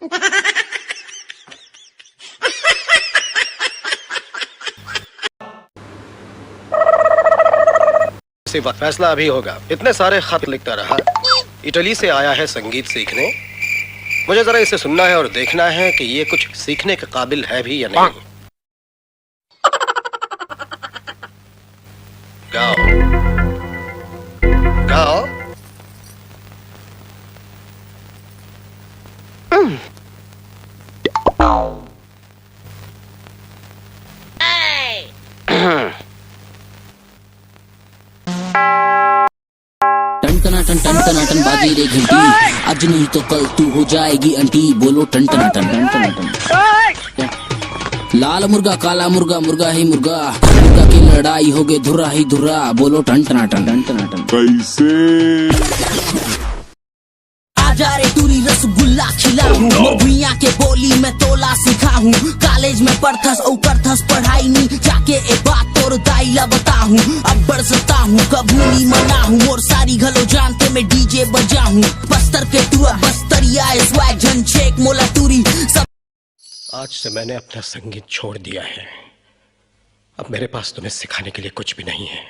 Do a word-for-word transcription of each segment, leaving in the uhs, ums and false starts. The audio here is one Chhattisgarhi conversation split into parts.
इसी वक्त फैसला अभी होगा। इतने सारे खत लिखता रहा। इटली से आया है संगीत सीखने। मुझे जरा इसे सुनना है और देखना है कि ये कुछ सीखने के काबिल है भी या नहीं। गाओ, गाओ। टन टना टन टन टना टन बाजी रे घंटी। आज नहीं तो कल तू हो जाएगी अंटी। बोलो टन टना टन टन टना टन। लाल मुर्गा काला मुर्गा मुर्गा ही मुर्गा। मुर्गा की लड़ाई हो गई धुर्रा ही धुर्रा। बोलो टन टना टन टन टना टन। कैसे? आजा रे टूरी रसगुल्ला खिलाहूं। मोर भुइया के बोली मैं तोला सिखाहूं। कॉलेज में पढ़थस अउ करथस पढ़ाई नी। जाके ए बात तोर दाई ला बताहूं। अब्बड़ सताहूं कभू नी मनाहूं। मोर सारी घलो जानते मैं डीजे बजाहूं। बस्तर के टूरा बस्तरिया ए स्वैग झन छेक मोला टूरी। सब आज से मैंने अपना संगीत छोड़ दिया है। अब मेरे पास तुम्हें सिखाने के लिए कुछ भी नहीं है।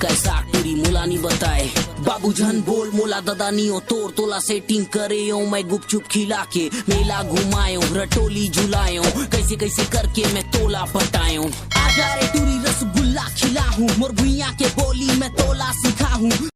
कैसा टूरी मोला नी बताए। बाबू झन बोल मोला ददा नी ओ तोर तोला सेटिंग करे ओ। मैं गुपचुप खिला के मेला घुमायो रटोली झुलायो। कैसे कैसे करके मैं तोला पटायो। आजा रे टूरी रसगुल्ला खिलाहूं। मोर भुइया के बोली मैं तोला सिखाहूं।